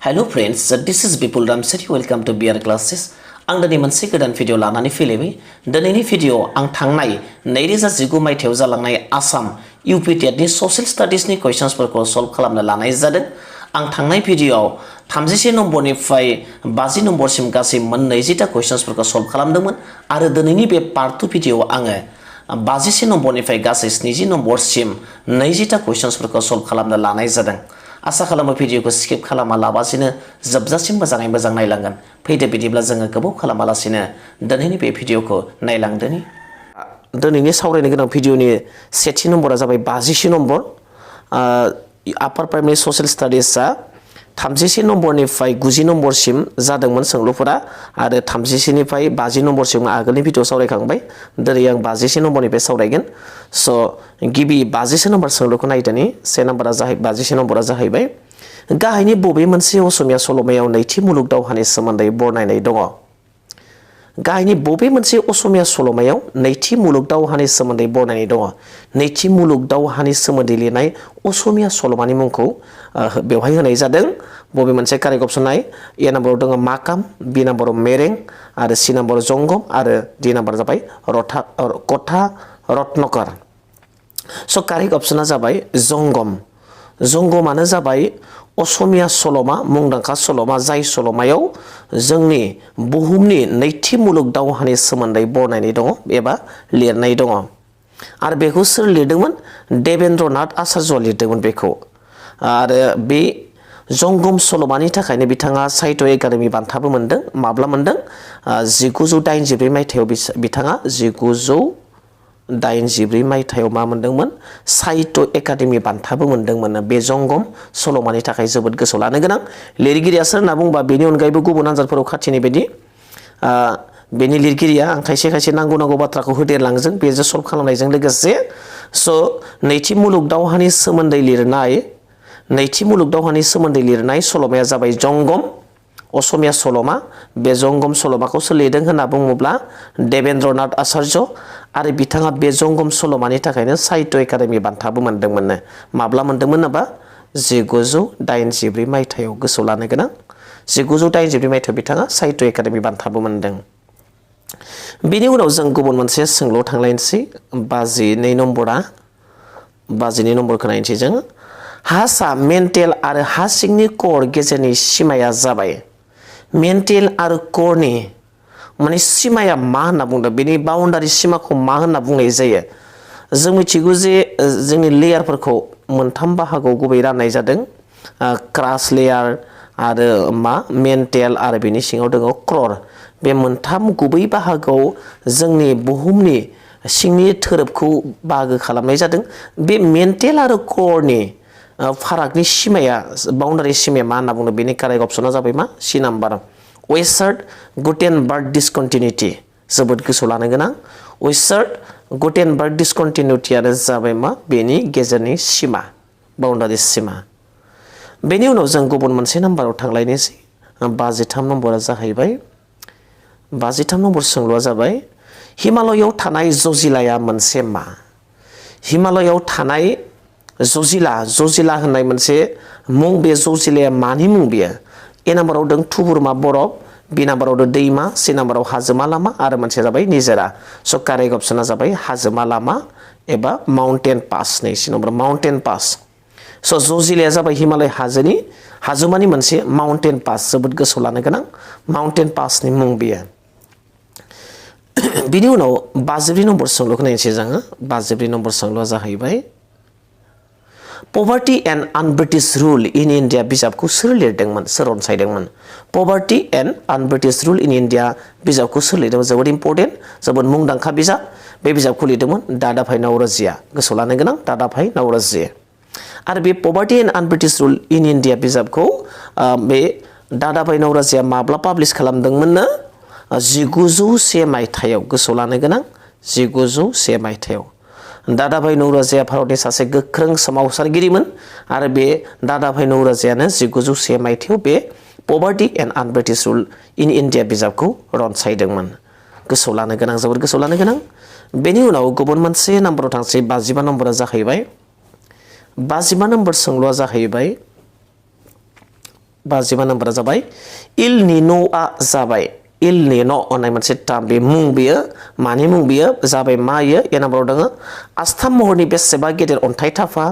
Hello friends, this is Bipul Ramchiary. Welcome to B.Ed classes. आं दिनै मोनसे गोदान भिडिअ लानानै फैलायबाय। दिनैनि भिडिअ आं थांनाय 2019 मायथाइयाव जालांनाय आसाम इउपि टेटनि ससियेल स्टाडिसनि क्वेश्चन्सफोरखौ सल्व खालामनो लानाय जादों। आं थांनाय भिडिअआव 31 नम्बरनिफ्राय 50 नम्बरसिम गासै मोन 20टा क्वेश्चन्सफोरखौ सल्व खालामदोंमोन आरो दिनैनि बे पार्ट 2 भिडिअआव आङो 51 नम्बरनिफ्राय गासै 70 नम्बरसिम 20टा क्वेश्चन्सफोरखौ सल्व खालामनो लानाय जादों। आशा खालामो भिडिअखौ स्किप खालामालाबासिनो जोबजासिम मोजाङै मोजां नायलांगोन। फैदो बिदिब्ला जोङो गोबाव खालामालासिनो दिनैनि बे भिडिअखौ नायलांदोनि। दिनैनि सावरायनो गोनां भिडिअनि सेथि नम्बरा जाबाय 50 नम्बर। आपार प्राइमारि ससियेल स्टाडिसआ 31 नम्बरनिफ्राय 90 नम्बरसिम जादोंमोन सोंलुफोरा आरो 31 निफ्राय 50 नम्बरसिम आगोलनि भिडिअ सावरायखांबाय। दिनै आं 51 नम्बरनिफ्राय सावरायगोन। गिबि 50 नम्बर सोंलुखौ नायदोनि। 50 नम्बरा जाहैबाय गाहायनि बबे मोनसे असमिया सल'मायाव नैथि मुलुग दावहानि सोमोन्दै बरनायनाय दङ? गाहायनि बबे मोनसे असमिया सल'मायाव नैथि मुलुग दावहानि सोमोन्दै बरनायनाय दङ? नैथि मुलुग दावहानि सोमोन्दै लिरनाय असमिया सल'मानि मुंखौ बेवहाय होनाय जादों। बबे मोनसे कारेक्ट अप्शन नाय? ए नाम्बाराव दङ माकाम, बि नाम्बाराव मेरें आरो सि नाम्बाराव जंगम आरो डि नाम्बार जाबाय कथा रत्नकर। स' कारेक्ट अप्शना जाबाय जंगम। जंगमानो जाबाय असमिया सल'मा, मुंदांखा सल'मा, जाय सल'मायाव जोंनि बुहुमनि नैथि मुलुग दावहानि सोमोन्दै बरनायनाय दङ एबा लिरनाय दङ। आरो बेखौ सोर लिरदोंमोन? देबेन्द्रनाथ आचार्यआ लिरदोंमोन बेखौ। आरो बे जंगम सल'मानि थाखायनो बिथाङा साहित्य एकाडेमि बान्थाबो मोनदों। माब्ला मोनदों? 1984 मायथाइयाव बिथाङा 1984 मायथाइयाव मा मोनदोंमोन? साहित्य एकाडेमि बान्थाबो मोनदोंमोन। बे जंगम सल'मानि थाखाय जोबोद गोसोआव लानो गोनां। लिरगिरिया सोर होनना बुंबा बेनि अनगायैबो गुबुन आनजादफोराव खाथिनि बायदि बेनि लिरगिरिया आं खायसे नांगौ बाथ्राखौ होदेरलांजों बेजों सल्भ खालामनायजों लोगोसे नैथि मुलुग दावहानि सोमोन्दै लिरनाय सल'माया जाबाय जंगम, असमिया सल'मा। बे जंगम सल'माखौ सोर लिरदों होनना बुङोब्ला देबेन्द्रनाथ आचार्य। आरो बिथाङा बे जंगम सल'मानि थाखायनो साहित्य एकाडेमि बान्थाबो मोनदोंमोननो। माब्ला मोनदोंमोन होनबा? 1984 मायथाइयाव। गोसोआव लानो गोनां। 1984 मायथाइयाव बिथाङा साहित्य एकाडेमि बान्थाबो मोनदों। बेनि उनाव जों गुबुन मोनसे सोंलुआव थांलायनोसै। 52 नम्बरखौ नायनोसै जों। हा सा मेन्टेल आरो हा सिंनि कर गेजेरनि सिमाया जाबाय। मेन्टेल आरो करनि माने सिमाया मा होनना बुंदों? बेनि बाउन्डारि सिमाखौ मा होनना बुंनाय जायो? जों मिथिगौ जे जोंनि लेयारफोरखौ मोनथाम बाहागोआव गुबै राननाय जादों। क्रास लेयार आरो मेन्टेल आरो बेनि सिङाव दङ क्रर। बे मोनथाम गुबै बाहागोआव जोंनि बुहुमनि सिंनि थोरोबखौ बाहागो खालामनाय जादों। बे मेन्टेल आरो करनि फारागनि सिमाया, बाउन्डारि सिमाया मा होनना बुंदों? बेनि कारेक्ट अप्शना जाबाय मा? सि नाम्बार वेस्टार्न गुटेनबार्ग डिसकन्टिनिउटि। जोबोद गोसोआव लानो गोनां। वेस्टार्न गुटेनबार्ग डिसकन्टिनिउटियानो जाबाय मा? बेनि गेजेरनि सिमा, बाउन्डारि सिमा। बेनि उनाव जों गुबुन मोनसे नाम्बाराव थांलायनोसै। 53 नम्बरा जाहैबाय। 53 नम्बर सोंलुआ जाबाय हिमालयआव थानाय जजिलाया मोनसे मा? हिमालयआव थानाय जजिला होननाय मोनसे मुं। बे जजिलाया मानि मुं बेयो? ए नाम्बाराव दं थुबुरमा बरफ, बि नाम्बाराव दं दैमा, सि नाम्बाराव हाजोमा लामा आरो मोनसेया जाबाय निजोरा। स' कारेक्ट अप्शना जाबाय हाजोमा लामा एबा माउन्टेन पास। नैथि नम्बर माउन्टेन पास। स' जजिलाया जाबाय हिमालय हाजोमानि मोनसे माउन्टेन पास। जोबोद गोसोआव लानो गोनां। माउन्टेन पासनि मुं बेयो। बिनि उनाव 52 नम्बर सोंलुखौ नायनोसै जोङो। 52 नम्बर सोंलुआ जाहैबाय पभार्टि एन्ड आनब्रिटिश रुल इन इन्डिया बिजाबखौ सोर लिरदोंमोन? सोर अनसायदोंमोन? पभार्टि एन्ड आनब्रिटिश रुल इन इन्डिया बिजाबखौ सोर लिरदोंमोन? जोबोद इम्परटेन्ट, जोबोद मुंदांखा बिजाब। बे बिजाबखौ लिरदोंमोन दादाभाई नौरोजिया। गोसोआव लानो गोनां दादाभाई नौरोजिया। आरो बे पभार्टि एन्ड आनब्रिटिश रुल इन इन्डिया बिजाबखौ बे दादाभाई नौरोजिया माब्ला पाब्लिश खालामदोंमोननो? 1901 मायथाइयाव। गोसोआव लानो गोनां 1901 मायथाइयाव। दादाभाई नौरोजिया भारतनि सासे गोख्रों सोमावसारगिरिमोन आरो बे दादाभाई नौरोजियानो 1901 मायथाइयाव बे पभार्टि एन्ड आनब्रिटिश रुल इन इन्डिया बिजाबखौ रनसायदोंमोन। गोसोआव लानो गोनां, जोबोद गोसोआव लानो गोनां। बेनि उनाव गुबुन मोनसे नाम्बाराव थांसै। 55 नम्बरा जाहैबाय 55 नम्बर सोंलुआ जाहैबाय बाजिबा नाम्बारा जाबाय इल निन'आ जाबाय इल निन' होननाय मोनसे टार्म बे मुं बेयो मानि मुं बेयो जाबाय मा इयो ए नाम्बाराव दङ आस्थाम महरनि बेसेबा गेदेर अन्थाइ थाफा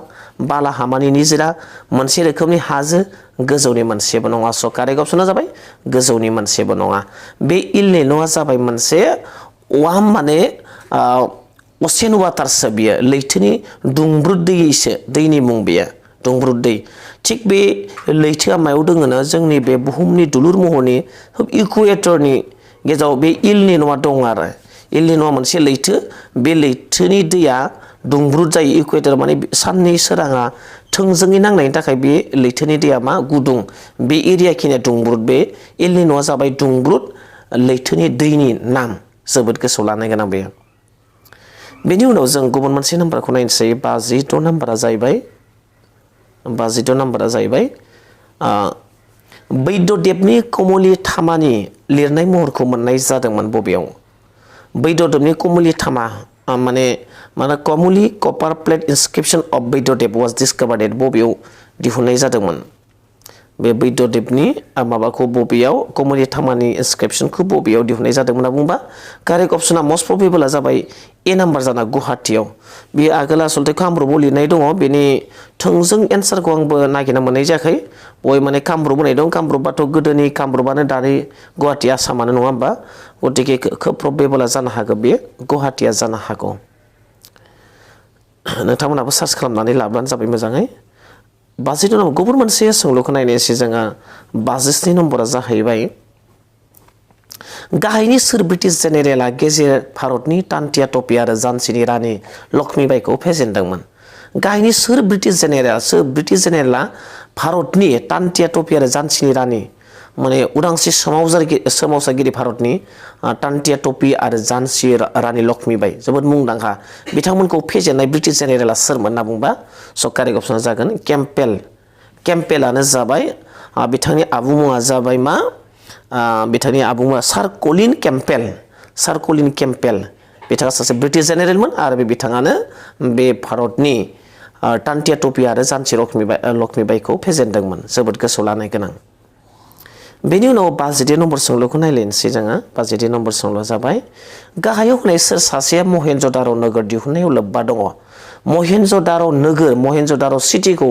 बालाहामानि निजिरा मोनसे रोखोमनि हाजो गोजौनि मोनसेबो नङा स' कारेक्ट अपसना जाबाय गोजौनि मोनसेबो नङा बे इल निन'आ जाबाय मोनसे वाम माने असेन वाटारसो बियो लैथोनि दुंब्रुद दैसो दैनि मुं बेयो दुंब्रुद दै थिग बे लैथोआ मायाव दोङोनो जोंनि बे बुहुमनि दुलुर महरनि इकुवेटरनि गेजेराव बे इल निन'आ दं आरो इल निन'आ मोनसे लैथो बे लैथोनि दैया दुंब्रुद जायो इकुवेटर माने साननि सोराङा थोंजोङै नांनायनि थाखाय बे लैथोनि दैया मा गुदुं बे एरिया खिनिया दुंब्रुद बे इल निन'आ जाबाय दुंब्रुद लैथोनि दैनि नाम जोबोद गोसोआव लानो गोनां बेयो बेनि उनाव जों गुबुन मोनसे नाम्बारखौ नायनोसै 52 नाम्बारा जाहैबाय 52 नाम्बारा जाहैबाय बैद्यदेबनि कमलि थामानि लिरनाय महरखौ मोननाय जादोंमोन बबेयाव बैद्यदेबनि कमलि थामा माने कमलि कपार प्लेट इनस्क्रिप्शन अफ बैद्यदेब वाज डिस्कभार्ड एट बबेयाव दिहुननाय जादोंमोन बे बैद्यदेबनि माबाखौ बबेयाव कमलि थामानि इनस्क्रिप्शनखौ बबेयाव दिहुननाय जादोंमोन होनना बुंबा कारेक्ट अपसना मोस्ट प्रबेबलआ जाबाय ए नाम्बार जाना गुवाहाटीयाव बे आगोल आसलथे कामरुपआव लिरनाय दङ बेनि थोंजों एन्सारखौ आंबो नागिरना मोननाय जायाखै बय माने कामरुप होनाय दं कामरुपबाथ' गोदोनि कामरुपआनो दानि गुवाहाटी आसामानो नङा होमबा गतिके खोब प्रबेबलआ जानो हागौ बे गुवाहाटीया जानो हागौ नोंथांमोनाबो सार्च खालामनानै लाब्लानो जाबाय मोजाङै 52 नम्बर गुबुन मोनसे सोंलुखौ नायनोसै जोङो 52 नम्बरा जाहैबाय गाहायनि सोर ब्रिटिश जेनेरेला गेजेर भारतनि तान्तिया टपि आरो झान्सीनि रानि लक्ष्मीबाईखौ फेजेनदोंमोन गाहायनि सोर ब्रिटिश जेनेरेला भारतनि तान्तिया टपि आरो झान्सीनि रानि माने उदांस्रि सोमावसारगिरि भारतनि तान्तिया टपि आरो झान्सी रानि लक्ष्मीबाई जोबोद मुंदांखा बिथांमोनखौ फेजेननाय ब्रिटिश जेनेरेला सोरमोन होनना बुंबा स' कारेक्ट अपसना जागोन केम्पेलानो जाबाय बिथांनि आबुं मुङा जाबाय मा बिथांनि आबुं मुङा सार कलिन केम्पेल बिथाङा सासे ब्रिटिश जेनेरेलमोन आरो बे बिथाङानो बे भारतनि तान्तिया टपि आरो झान्सी लक्ष्मीबाईखौ फेजेनदोंमोन जोबोद गोसोआव लानाय गोनां बेनि उनाव 52 नम्बर सोंलुखौ नायलायनोसै जोङो 52 नम्बर सोंलुआ जाबाय गाहायाव होनाय सोर सासेया महेन्ज'दार' नोगोर दिहुननायाव लोब्बा दङ महेन्ज'दार' सिटिखौ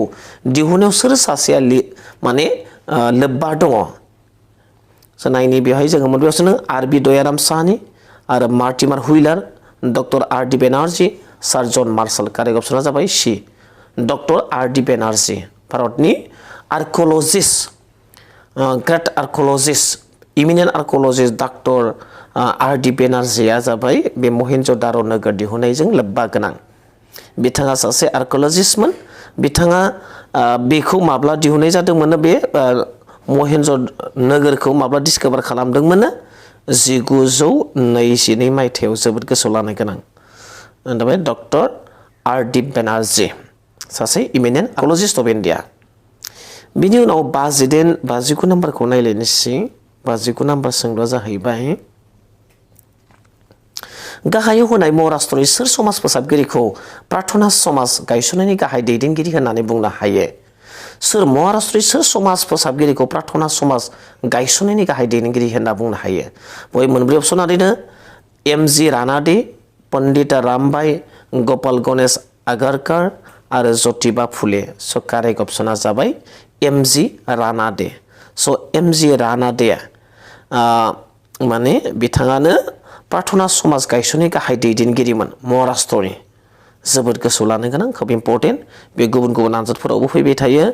दिहुननायाव सोर सासेया माने लोब्बा दङ नायनि बेवहाय जोङो मोनबेयावसो आर.बि. दयाराम साहानि आरो मार्टिमार हुइलार डक्टर आर.डि. बेनार्जी सार जन मार्शल कारेक्ट अपसना जाबाय सि डक्टर आर.डि. बेनार्जी भारतनि आर्किअलजिस्ट ग्रेट आर्किअलजिस्ट इमिनेन्ट आर्किअलजिस्ट डक्टर आर.डि. बेनार्जीया जाबाय बे महेन्ज'दार' नोगोर दिहुननायजों लोब्बा गोनां बिथाङा सासे आर्किअलजिस्टमोन बिथाङा बेखौ माब्ला दिहुननाय जादोंमोन बे महेन्ज' नोगोरखौ माब्ला डिस्कभार खालामदोंमोन 1922 मायथाइयाव जोबोद गोसोआव लानो गोनां जाबाय डक्टर आर.डि. बेनार्जी सासे इमिनेन्ट आर्किअलजिस्ट अफ इन्डिया बिनि उनाव 59 नाम्बारखौ नायलायनोसै 59 नाम्बार सोंलुआ जाहैबाय गाहायाव होनाय महाराष्ट्रनि सोर समाज फोसाबगिरिखौ प्रार्थना समाज गायसननायनि गाहाय दैदेनगिरि होननानै बुंनो हायो सोर महाराष्ट्रनि सोर समाज फोसाबगिरिखौ प्रार्थना समाज गायसननायनि गाहाय दैदेनगिरि होनना बुंनो हायो बय मोनब्रै अपसन ओरैनो एम.जि. रानाडे पन्डित रामबाई गपाल गणेश आगरकर आरो ज्योतिबा फुले स' कारेक्ट अपसना जाबाय एम.जि. रानाडे स' एम.जि. रानाडे माने बिथाङानो प्रार्थना समाज गायसननायनि गाहाय दैदेनगिरिमोन महाराष्ट्रनि जोबोद गोसोआव लानो गोनां खोब इम्पर्टेन्ट बे गुबुन गुबुन आनजादफोरावबो फैबाय थायो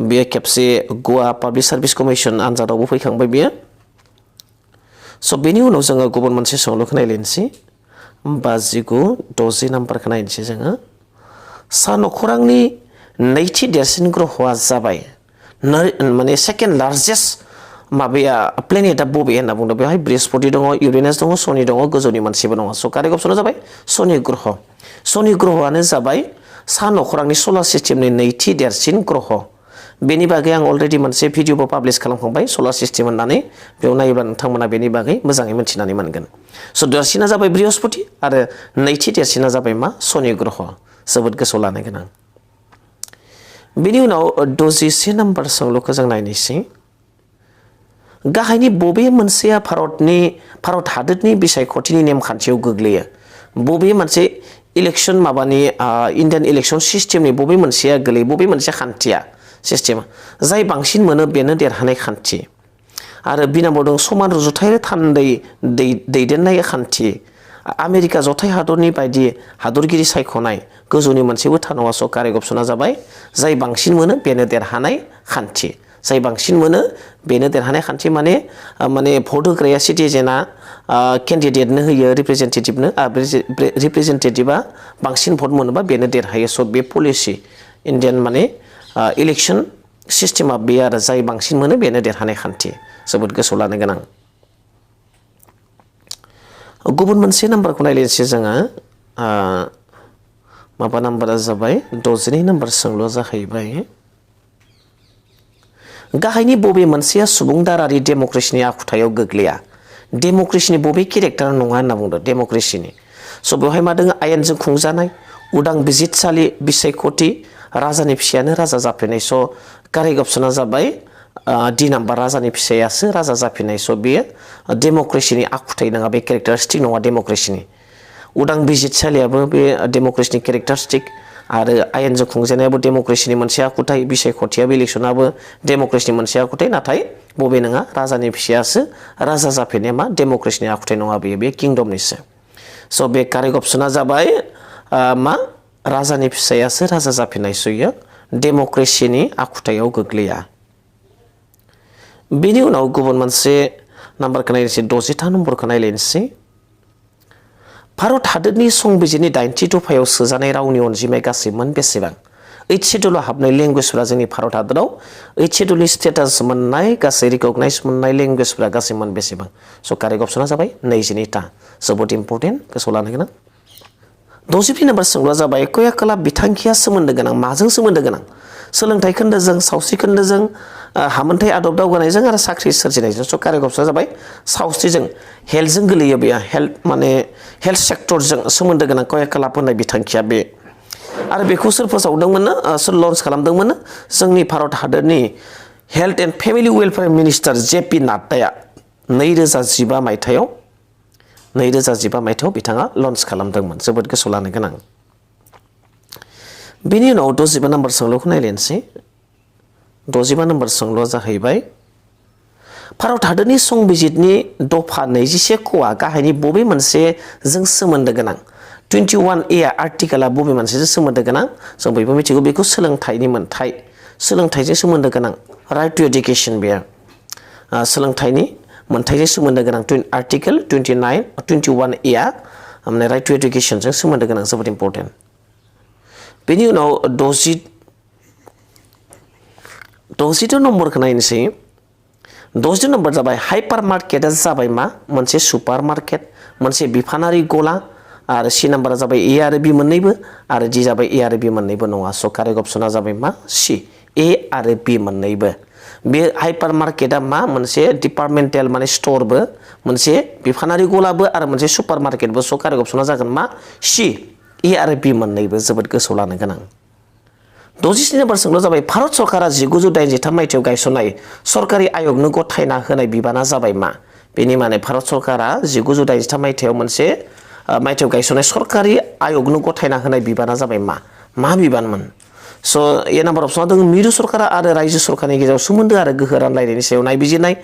बे खेबसे गवा पाब्लिक सार्भिस कमिसन आनजादावबो फैखांबाय बियो स' बेनि उनाव जोङो गुबुन मोनसे सोंलुखौ नायलायनोसै 60 नाम्बारखौ नायनोसै जोङो सान अख्रांनि नैथि देरसिन ग्रहआ जाबाय माने सेकेन्ड लार्जेस्ट माबाया प्लेनेटआ बबे होनना बुंदों बेवहाय बृहस्पति दङ इउरेनास दङ शनि दङ गोजौनि मोनसेबो दङ स' कारेक्ट अपसना जाबाय शनि ग्रहआनो जाबाय सान अख्रांनि सलार सिस्टेमनि नैथि देरसिन ग्रह बेनि बागै आं अलरेडि मोनसे भिडिअबो पाब्लिश खालामखांबाय सलार सिस्टेम होननानै बेयाव नायोब्ला नोंथांमोना बेनि बागै मोजाङै मिथिनानै मोनगोन स' देरसिना जाबाय बृहस्पति आरो नैथि देरसिना जाबाय मा शनि ग्रह जोबोद गोसोआव लानो गोनां बेनि उनाव 61 नाम्बार सोंलुखौ जों नायनोसै गाहायनि बबे मोनसेया भारत हादोरनि बिसायख'थिनि नेमखान्थियाव गोग्लैयो बबे मोनसे इलेक्शन माबानि इन्डियान इलेक्शन सिस्टेमनि बबे मोनसेया गोग्लैयो बबे मोनसे खान्थिया सिस्टेम जाय बांसिन मोनो बेनो देरहानाय खान्थि आरो बिनामाव दं समान रुजुथाय थान्दै दैदेननाय खान्थि आमेरिका जथाय हादरनि बायदि हादरगिरि सायख'नाय गोजौनि मोनसेबो थानावा सरकारि गपसना जाबाय जाय बांसिन मोनो बेनो देरहानाय खान्थि जाय बांसिन मोनो बेनो देरहानाय खान्थि माने भट होग्राया सिटिजेना केन्डिडेटनो होयो रिप्रेजेन्टेटिभनो रिप्रेजेन्टेटिभा बांसिन भट मोनोबा बेनो देरहायो स' बे पलिसि इन्डियान माने इलेक्शन सिस्टेमा बे आरो जाय बांसिन मोनो बेनो देरहानाय खान्थि जोबोद गोसोआव लानो गोनां गुबुन मोनसे नाम्बारखौ नायलायनोसै जोङो माबा नाम्बारा जाबाय 62 नाम्बार सोंलुआ जाहैबाय गाहायनि बबे मोनसेया सुबुंदारारि डेम'क्रेसिनि आखुथायाव गोग्लैया डेम'क्रेसिनि बबे केरेक्टार नङा होनना बुंदों डेम'क्रेसिनि स' बेवहाय मा दङ आयेनजों खुंजानाय उदां बिजिरसालि बिसायख'थि राजानि फिसायानो राजा जाफिननाय स' कारेक्ट अपसना जाबाय डि नाम्बार राजानि फिसायासो राजा जाफिननाय स' बेयो डेम'क्रेसिनि आखुथाय नङा बे केरेक्टारिस्टिक नङा डेम'क्रेसिनि उदां बिजिरसालियाबो बे डेम'क्रेसिनि केरेक्टारिस्टिक आरो आयेनजों खुंजानायाबो डेम'क्रेसिनि मोनसे आखुथाय बिसायख'थियाबो इलेक्सनाबो डेम'क्रेसिनि मोनसे आखुथाय नाथाय बबे नङा राजानि फिसायासो राजा जाफिननाया मा डेम'क्रेसिनि आखुथाय नङा बे किंडमनिसो स' बे कारेक्ट अपसना जाबाय मा राजानि फिसायासो राजा जाफिननाय सयो डेम'क्रेसिनि आखुथायाव गोग्लैया बेनि उनाव गुबुन मोनसे नाम्बारखौ नायनोसै 63 नम्बरखौ नायलायनोसै भारत हादोरनि संबिजिरनि 90 दफायाव सोजानाय रावनि अनजिमाया गासै मोन बेसेबां 8 शेड्युलाव हाबनाय लेंगुवेजफोरा जोंनि भारत हादराव 8 शेड्युलनि स्टेटास मोननाय गासै रिकगनाइज मोननाय लेंगुवेजफोरा गासै मोन बेसेबां स' कारेक्ट अपसना जाबाय 22टा जोबोद इम्पर्टेन्ट गोसोआव लानो गोनां 64 नाम्बार सोंलुआ जाबाय कयाकला बिथांखिया सोमोन्दो गोनां माजों सोमोन्दो गोनां सोलोंथाइ खोन्दोजों सावस्रि खोन्दोजों हामोनथाय आदब दावगानायजों आरो साख्रि सोरजिनायजों स' कारेक्ट अपसना जाबाय सावस्रिजों हेल्थजों गोलैयो बेयो हेल्थ सेक्टरजों सोमोन्दो गोनां कयाकलाप होननाय बिथांखिया बे आरो बेखौ सोर फोसावदोंमोन सोर लन्च खालामदोंमोन जोंनि भारत हादरनि health and family welfare minister JP नाड्डाया 2015 मायथाइयाव बिथाङा लन्च खालामदोंमोन जोबोद गोसोआव लानो गोनां बेनि उनाव 65 नाम्बार सोंलुखौ नायलायनोसै 65 नाम्बार सोंलुआ जाहैबाय भारत हादरनि संबिजिरनि दफा 21 क'आ गाहायनि बबे मोनसेजों सोमोन्दो गोनां 21A आर्टिकेला बबे मोनसेजों सोमोन्दो गोनां जों बयबो मिथिगौ बेखौ सोलोंथाइनि मोन्थाय सोलोंथाइजों सोमोन्दो गोनां राइट टु एडुकेसन बेयो सोलोंथाइनि मोन्थाइजों सोमोन्दो गोनां आर्टिकेल 21A माने राइट टु एडुकेसनजों सोमोन्दो गोनां जोबोद इम्पर्टेन्ट बेनि उनाव 62 नम्बरखौ नायनोसै 62 नम्बर जाबाय हाइपार मार्केटआ जाबाय मा मोनसे सुपार मार्केट मोनसे बिफानारि गला आरो C नाम्बारा जाबाय A आरो B मोननैबो आरो D जाबाय A आरो B मोननैबो नङा स' कारेक्ट अपसना जाबाय मा C A आरो B मोननैबो बे हाइपार मार्केटआ मा मोनसे डिपार्टमेन्टेल माने स्टोरबो मोनसे बिफानारि गलाबो आरो मोनसे सुपार मार्केटबो स' कारेक्ट अपसना जागोन मा C A आरो B मोननैबो जोबोद गोसोआव लानो गोनां 67 नम्बर सोंलुआ जाबाय भारत सरकारा 1983 मायथाइयाव गायसननाय सरकारि आयगनो गथायना होनाय बिबाना जाबाय मा बेनि माने भारत सरकारा 1983 मायथाइयाव मोनसे मायथाइयाव गायसननाय सरकारि आयगनो गथायना होनाय बिबाना जाबाय मा बिबानमोन स' ए नाम्बार अपसनाव दङ मिरु सरकार आरो रायजो सरकारनि गेजेराव सोमोन्दो आरो गोहो रानलायनायनि सायाव नायबिजिरनाय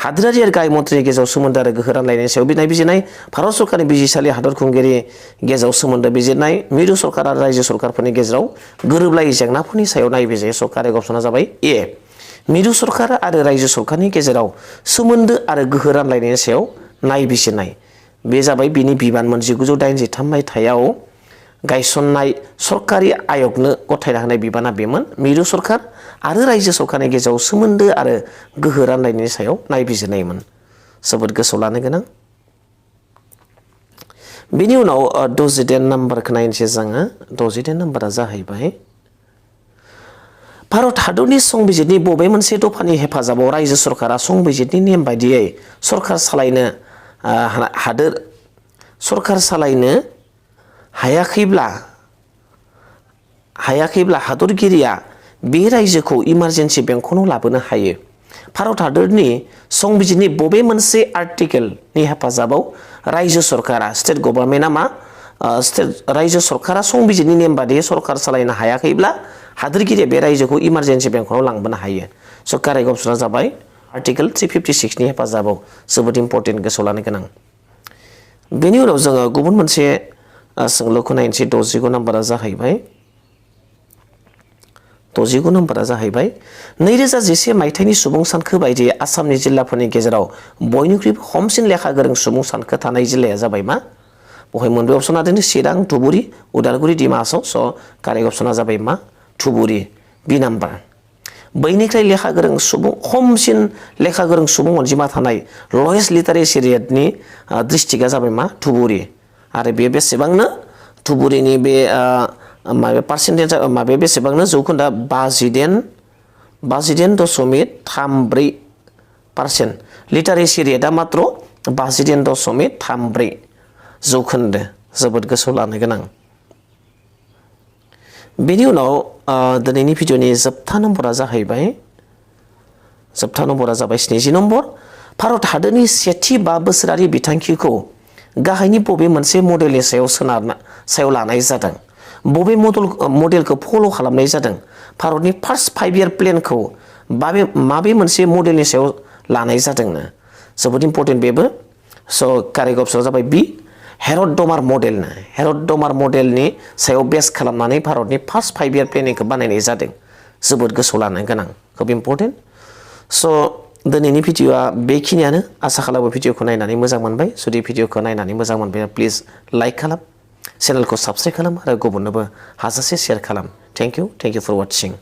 हादोरारि आरो गाहाय मन्थ्रिनि गेजेराव सोमोन्दो आरो गोहो रानलायनायनि सायाव नायबिजिरनाय भारत सरकारनि बिजिरसालि हादर खुंगिरि गेजेराव सोमोन्दो बिजिरनाय मिरु सरकार आरो रायजो सरकारफोरनि गेजेराव गोरोबलायै जेंनाफोरनि सायाव नायबिजिरनाय स' कारेक्ट अपसना जाबाय ए मिरु सरकार आरो रायजो सरकारनि गेजेराव सोमोन्दो आरो गोहो रानलायनायनि सायाव नायबिजिरनाय बे जाबाय बिनि बिबानमोन 1983 मायथाइयाव गायसननाय सरकारि आयगनो गथायना होनाय बिबाना बेमोन मिरु सरकार आरो रायजो सरकारनि गेजेराव सोमोन्दो आरो गोहो रानलायनायनि सायाव नायबिजिरनायमोन जोबोद गोसोआव लानो गोनां बेनि उनाव 68 नाम्बारखौ नायनोसै जोङो 68 नाम्बारा जाहैबाय भारत हादरनि संबिजिरनि बबे मोनसे दफानि हेफाजाबाव रायजो सरकारा संबिजिरनि नेम बायदियै सरकार सालायनो हायाखैब्ला हादरगिरिया बे रायजोखौ इमारजेन्सि बेंखनाव लाबोनो हायो भारत हादरनि संबिजिरनि बबे मोनसे आर्टिकेलनि हेफाजाबाव रायजो सरकारा स्टेट गभर्नमेन्टआ मा रायजो सरकारा संबिजिरनि नेम बादियै सरकार सालायनो हायाखैब्ला हादोरगिरिया बे रायजोखौ इमारजेन्सि बेंखनाव लांबोनो हायो। स' कारेक्ट अपसना जाबाय आर्टिकेल 356 नि हेफाजाबाव जोबोद इम्पर्टेन्ट गोसोआव लानो गोनां। बेनि उनाव जोङो गुबुन मोनसे सोंलुखौ नायनोसै 69 नाम्बारा जाहैबाय 2011 मायथाइनि सुबुं सानखो बायदियै आसामनि जिल्लाफोरनि गेजेराव बयनिख्रुइबो खमसिन लेखा गोरों सुबुं सानखो थानाय जिल्लाया जाबाय मा? बहाय मोनब्रै अपसना दोङो चिरां, धुबुरी, उदालगुरि, डिमा हासाव। स' कारेक्ट अपसना जाबाय मा? धुबुरी बि नाम्बार। बैनिख्रुइ लेखा गोरों सुबुं खमसिन लेखा गोरों सुबुं अनजिमा थानाय लयेस्ट लिटारेसि रेटनि डिस्ट्रिक्टआ जाबाय मा? धुबुरी। आरो बे बेसेबांनो धुबुरीनि बे माबे पार्सेन्टेज माबे बेसेबांनो जौखोन्दोआ 52.34%। लिटारेसि रेटआ मात्र 52.34% जौखोन्दो। जोबोद गोसोआव लानो गोनां। बेनि उनाव दिनैनि भिडिअनि जोबथा नम्बरा जाबाय 70 नम्बर। भारत हादरनि सेथि 5 बोसोरारि बिथांखिखौ गाहायनि बबे मोनसे मडेलनि सायाव लानाय जादों? बबे मडेलखौ फल' खालामनाय जादों? भारतनि फार्स्ट 5 year प्लेनखौ माबे मोनसे मडेलनि सायाव लानाय जादोंनो? जोबोद इम्पर्टेन्ट बेबो। स' कारेक्ट अपसना जाबाय बि हेर'ड-डमार मडेलनो। हेर'ड-डमार मडेलनि सायाव बेस खालामनानै भारतनि फार्स्ट 5 year प्लेनिंखौ बानायनाय जादों। जोबोद गोसोआव लानो गोनां, खोब इम्पर्टेन्ट। स' दिनैनि भिडिअआ बेखिनियानो। आसा खालामो भिडिअखौ नायनानै मोजां मोनबाय। जुदि भिडिअखौ नायनानै मोजां मोनबाय प्लिज लाइक खालाम, चेनेलखौ साबस्क्राइब खालाम आरो गुबुननोबो हाजासे शेयार खालाम। Thank you for वाचिं।